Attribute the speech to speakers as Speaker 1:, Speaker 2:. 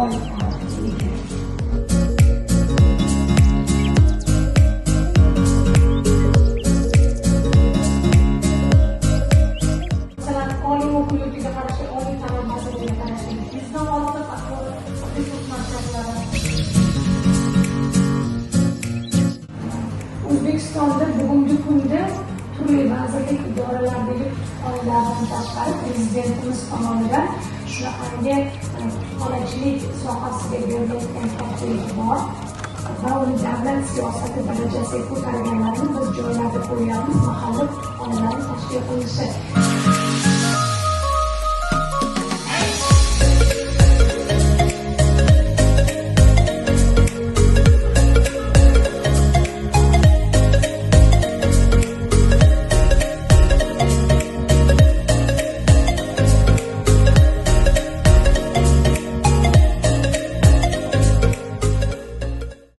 Speaker 1: boy tarixga ega. Masalan, oliy o'quv yurtiga qarashli Oliy ta'lim vazirligiga qarashli 100 dan ortiq axborot resurs markazlari. O'zbekistonda bugungi kunda turli vazirlik idoralardagi kutubxonalardan tashqari Prezidentimiz tomonidan shunaqangi kutubxonachilik sohasiga berilayotgan katta e'tibor va uni davlat siyosati darajasiga ko'targanlarni biz joylarda ko'ryapmiz, mahalla kutubxonalari tashkil qilinishi.